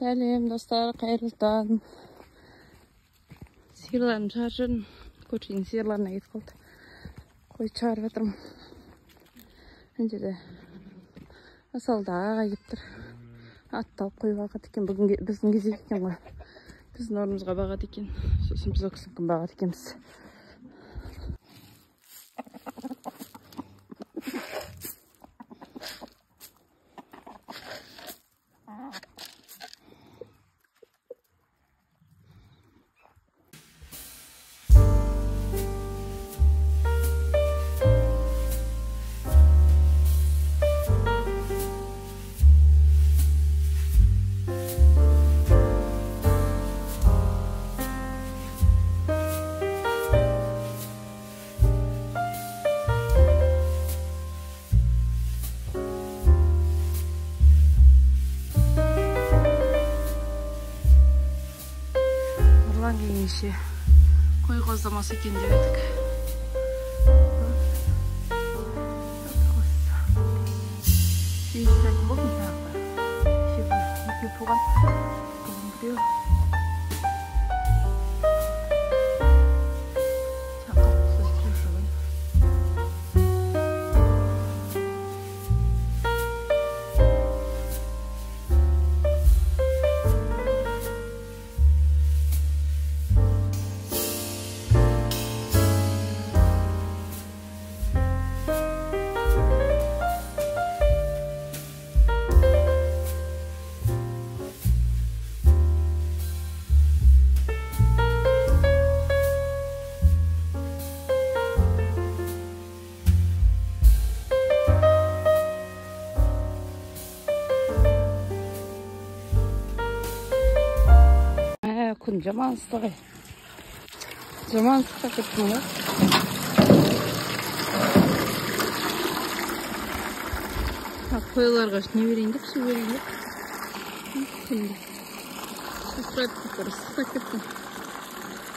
Сәлем достар, қайырлы таң. Сиырларым шығарып жүрмін. Көршінің сиырларына кетіп қалды. Қой шығарып жатырмын. Мына жерде Асалда аға келіп тұр. Атты алып қойып алған екен. Бүгін біздің кезек екен ғой. Біздің орнымызға бағады екен. Сосын біз ол кісінікін бағады екенбіз. Келгенше қой қоздамас екен деп едік. Сегіз болды тағы да. Екеу туған, бүгін біреу. Күн жаман ыстық. Жаман ыстықта кеттім ғой. Қойларға не берейін деп, су берейін деп. Күнде. Су сұрап кетті, ыстықта кеттім.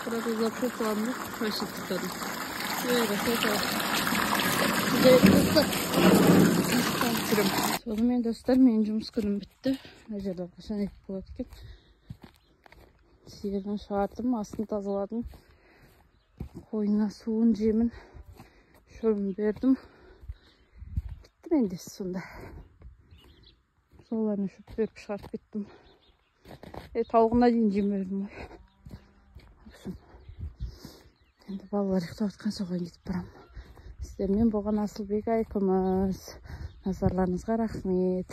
Бірақ ұзап қойып салдым да, вообще ыстықтадым. Қойларға су салып. Сонымен достар, менің жұмыс күнім бітті. Мына жерде қашан ет болады екен. Сиырын шығардым, астын тазаладым, қойына суын, жемін, шөбін бердім. Бітті менде сонда. Соларына шөп беріп шығарып кеттім. Тауығына дейін жем бердім ғой. Енді балалар ұйықтап жатқан, соған кетіп барамын. Сіздермен болған Асылбек Айкүміс. Назарларыңызға рахмет.